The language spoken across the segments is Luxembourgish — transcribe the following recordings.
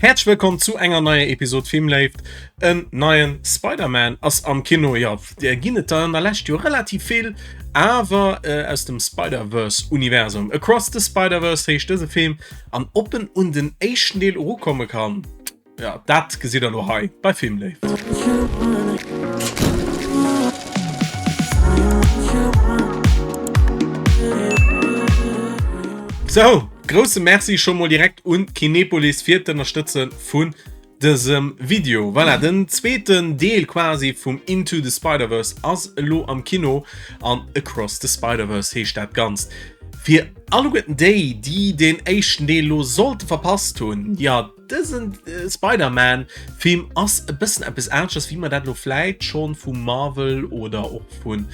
Häerzlech wëllkomm zu enger neier Episode Filmléift. En neien Spider-Man ass am Kino. Jo, där ginn et der an der Lescht jo relativ vill, awer aus dem Spider-Verse-Universum. Across the Spider-Verse heescht dëse Film an ob en un den éischten Deel erukomme kann, jo, dat gesitt der elo hei bei Filmléift. Sou! Grousse Merci scho mol direkt un Kinepolis fir d'Ënnerstëtze vun dësem Video. Voilà, den zweeten Deel quasi vum Into the Spider-Verse ass elo am Kino an Across the Spider-Verse heescht dat Ganzt. Fir alleguerten déi, déi den éischten Deel elo sollte verpasst hunn, jo, Dësen Spider-Man Film ass e bëssen eppes aneschters wéi mer dat lo vläit schonn vu Marvel oder och vun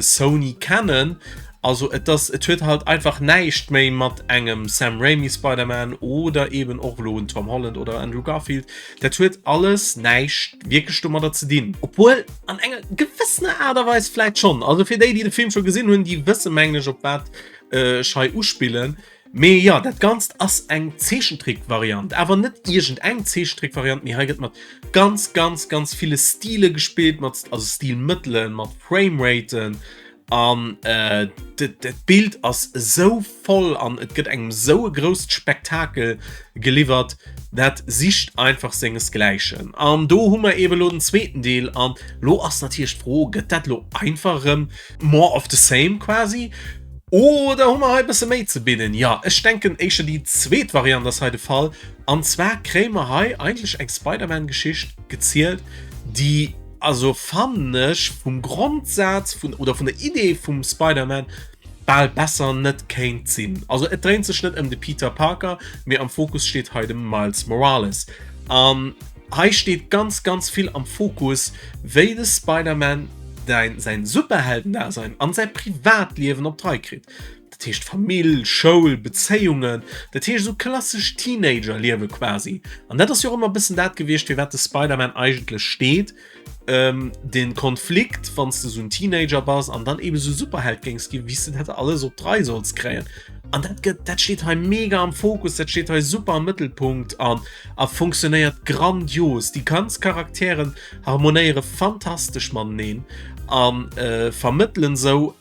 Sony kennen. Also et ass, et huet halt einfach näischt méi mat engem Sam Raimi Spider-Man oder eben och elo en Tom Holland oder Andrew Garfield, dat huet alles näischt wierklech domadder ze dinn. Obwuel an enger gewëssener Aart a Weis vläit schonn. Also fir déi, déi de Film scho gesinn hunn, déi wësse mengen ech op wat ech hei uspillen. Mee jo, dat Ganzt ass eng Zeechentrick-Variant, awer net iergend eng Zeechentrick-Variant, mee hei gëtt mat ganz, ganz, ganz ville Stile gespillt, mat, also Stilmëttelen, mat Frameraten an dat Bild ass esou voll an et gëtt engem esou e grousst Spektakel geliwwert, dat sicht einfach sengesgläichen. An do hu mer eebe lo den zweeten Deel an lo ass natierlech d'Fro, gëtt dat lo einfach erëm More of the same quasi? Oder hu mer hei e bësse méi ze bidden? Jo, ech denken éischter déi zweet Variant ass hei de Fall. An zwar kréie mer hei eigentlech eng Spider-Man-Geschicht gezielt, déi, also fannen ech, vum Grondsaz vun, oder vun der Idee vum Spider-Man bal besser net kéint sinn. Also et dréint sech net ëm de Peter Parker, mee am Fokus steet hei de Miles Morales. An hei steet ganz, ganz vill am Fokus, wéi de Spider-Man däin säin Superheldendasein an säi Privatliewen op d'Rei kritt. Dat heescht Famill, Schoul, Bezéiungen, dat heescht esou klassesch Teenagerliewe quasi. An dat ass jo och ëmmer e bëssen dat gewiescht, fir wat de Spider-Man eigentlech steet, den Konflikt, wann s de esou en Teenager bass an dann eben esou Superheld géings ginn, wéi s de dat alles op d'Rei solls kréien. An dat gëtt, dat steet hei mega am Fokus, dat steet hei super am Mëttelpunkt an a funktionéiert grandios. Déi ganz Charakteren harmonéiere fantastesch mateneen a vermëttelen esou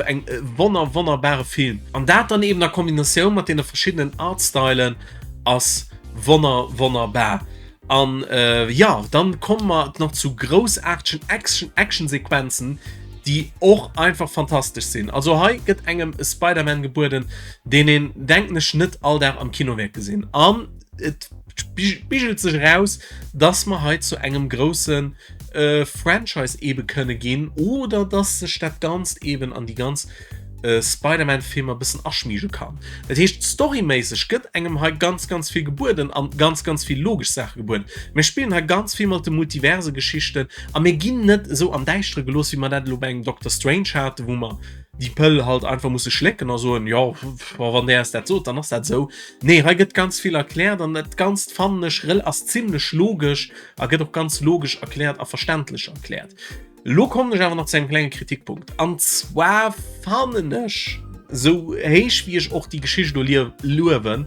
eng wonner wonnerbare Film. An dat dann eben a Kombinatioun mat deene verschiddenen Artstylen ass wonner wonnerbar. An jo, dann komme mer nach zu groussaartegen Action Actionsequenzen, déi och einfach fantastesch sinn. Also hei gëtt engem e Spider-Man gebueden, deen een, denken ech, net all Dag am Kino wäert gesinn. An et spigelt sech eraus, dass mer hei zu engem grousse Franchise eebe kënne ginn oder dass sech dat Ganzt eeben an déi ganz Spider-Man-Filmer e bëssen aschmiege kann. Dat heescht, storyméisseg gëtt engem hei ganz, ganz vill gebueden an ganz, ganz vill logesch Saache gebueden. Mir spillen hei ganz vill mat de Multiverse-Geschichten a mir ginn net esou am Däischtere gelooss, wéi mer dat elo bei engem Doctor Strange haten, wou mer déi Pëll halt einfach musse schlécken a soen, jo, wann där eis dat sot, dann ass dat esou. Nee, hei gëtt ganz vill erkläert an dat Ganzt, fannen ech, ass zimlech logesch a gëtt och ganz logesch erkläert a verständlech erkläert. Elo kommen ech awer nach zu engem klenge Kritikpunkt. An zwar fannen ech, esou héich wéi ech och déi Geschicht elo luewen,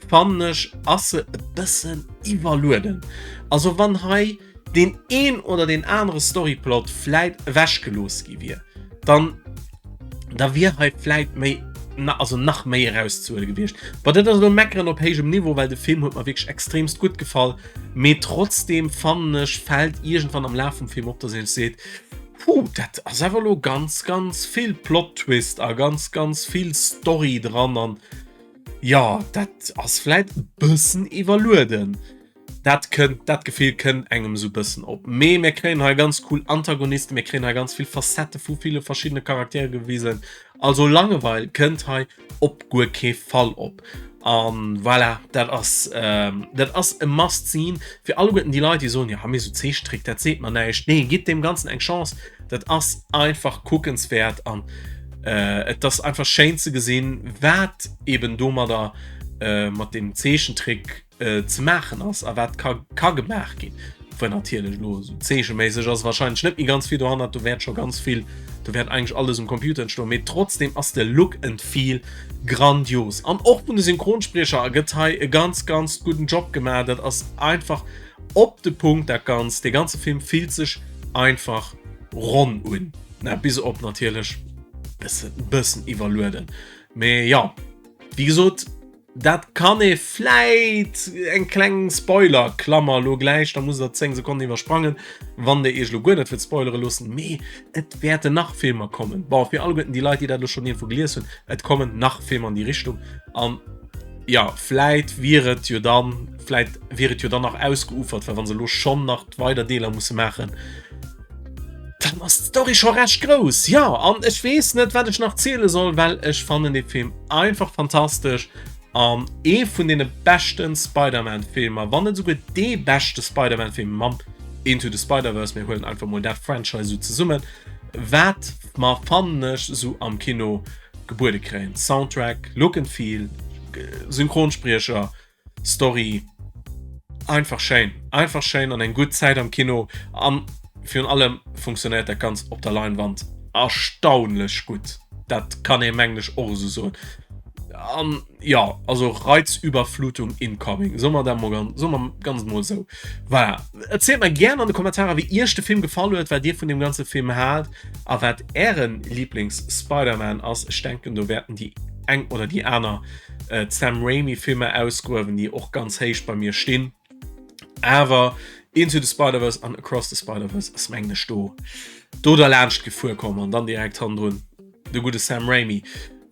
fannen ech, ass se e bëssen iwwerlueden. Also wann hei deen een oder deen anere Storyplot vläit ewechgelooss gi wier, dann da wier hei vläit méi, also nach méi erauszehuele gewiescht. Bon, dat ass elo Meckeren op héijem Niveau, well de Film huet mer wierklech extremst gutt gefall, mee trotzdem fannen ech, fält iergendwann am Laf vum Film op, dass een sech seet, Puh, dat ass awer elo ganz, ganz vill Plot-Twist a ganz, ganz vill Story dran an jo, dat ass vläit e bëssen iwwerlueden. Dat kënnt, dat Gefill kënnt engem esou bëssen op. Mee mir kréien hei ganz cool Antagonisten, mir kréien hei ganz vill Facette vu ville verschiddene Charaktere gewisen. Also Langeweil kënnt hei op guer kee Fall op. An voilà, dat ass, dat ass e Must-Seen fir alleguerten déi Leit, déi soen, jo mee esou Zeechentrick, dat seet mer näischt. Nee, gitt deem Ganzen eng Chance, dat ass einfach kuckenswäert an et ass einfach schéin ze gesinn, wat eben domadder mat deem Zeechentrick, ze maachen ass a wat ka ka gemaach ginn. Obwuel natierlech elo esou zeecheméisseg ass warscheinlech net méi ganz vill dohannert, do wäert scho ganz vill, do wäert eigentlech alles um Computer entstoen, mee trotzdem ass de Look and Feel grandios. An och vun de Synchronspriecher gëtt hei e ganz ganz gudden Job gemaach, dat ass einfach op de Punkt dat Ganzt. Dee ganze Film fillt sech einfach ronn un, na bis op natierlech bëssen bëssen iwwerlueden, mee jo wéi gesot. Dat kann ee vläit eng kleng Spoiler-Klammer elo gläich, da musst der 10 Sekonnen iwwersprangen, wann der iech elo guer net wëllt spoilere loossen, mee et wäerten nach Filmer kommen. Bon, fir alleguerten déi Leit, déi dat elo schonn iergendwou gelies hunn, et kommen nach Filmer an déi Richtung an jo, vläit wier et jo dann, vläit wier et jo dann nach ausgeufert, well wa se elo schonn nach weider Deeler musse maachen, dann ass d'Story scho recht grouss. Jo, an ech weess net, wat ech nach ziele soll, well ech fannen dee Film einfach fantastesch an ee vun deene beschten Spider-Man-Filmer, wann net esouguer dee beschte Spider-Man-Film mam Into the Spider-Verse, mir huelen einfach mol dat Franchise esou zesummen, wat mer, fannen ech, esou am Kino gebuede kréien. Soundtrack, Look and Feel, Synchronspriecher, Story einfach schéin, einfach schéin an eng gutt Zäit am Kino an virun allem funktionéiert dat Ganzt op der Leinwand erstaunlech gutt. Dat kann ee mengen ech och esou soen. An jo, also Reizüberflutung incoming, soe mer dat mol ganz, soe mer ganz emol esou. Voilà, erzielt mer gären an de Kommentarer wéi iech de Film gefall huet, wat dir vun deem ganze Film haalt a wat ären Lieblings-Spider-Man ass. Ech denken do wäerten déi eng oder déi aner d'Sam Raimi Filmer ausgruewen, déi och ganz héich bei mir stinn. Awer Into the Spider-Verse an Across the Spider-Verse ass mengen ech do do derlaanscht gefuer komm an dann direkt hannendrun de gudde Sam Raimi.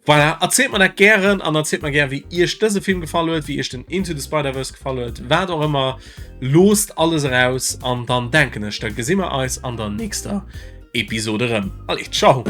Voilà, erzielt mer dat gären an erzielt mer gär wéi iech dëse Film gefall huet, wéi iech den Into the Spider-Verse gefall huet, wat och ëmmer. Loosst alles eraus an dann denken ech, da gesi mer eis an der nächster Episode erëm. Allez, ciao!